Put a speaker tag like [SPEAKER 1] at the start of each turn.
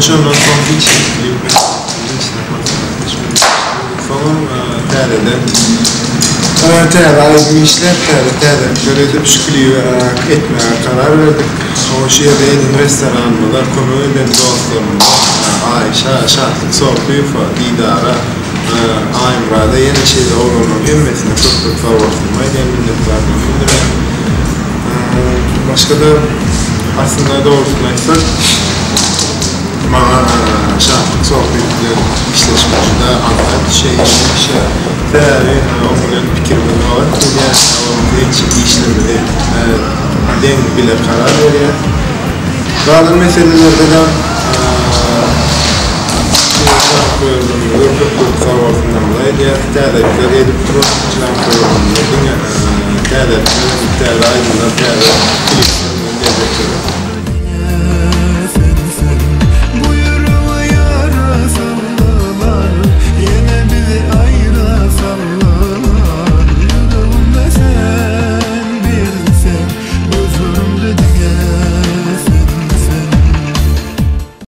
[SPEAKER 1] We şondan soň hiç hili klip meselesinde hiç zat maslahatlaşmadyk. Soňam täzeden täze aýdym işläp, täze täzelikler edip şu klibi etmäge karar berdik. Soň şu ýerde eden restoranymyza kömek eden dostlarymyza Aýşa, Şatlyk Sopyýewa, Didara, Aýmyrada ýene şeýle oglanlaryň hemmesine köp köp sag bolsun aýdýan, minnetdarlygymy bildirýän. Başga-da aslynda dogrusyny aýtsak maňa Şatlyk Sopyýew bilen işleşmek juda aňsat düşýär, ýeňil düşýär. Sebäbi oň bilen pikirimiz gabat gelýär, onuň etjek işlerimizi deň bile karar berýäs. Galan meselelerde-de janköýerlerimize köp köp sag bolsunlarymyzy aýdýarys. Täzelikler edip durarys janköýerlerimize diňe täzelikler, täze aýdymlar, täze klipler bilen geljekdir.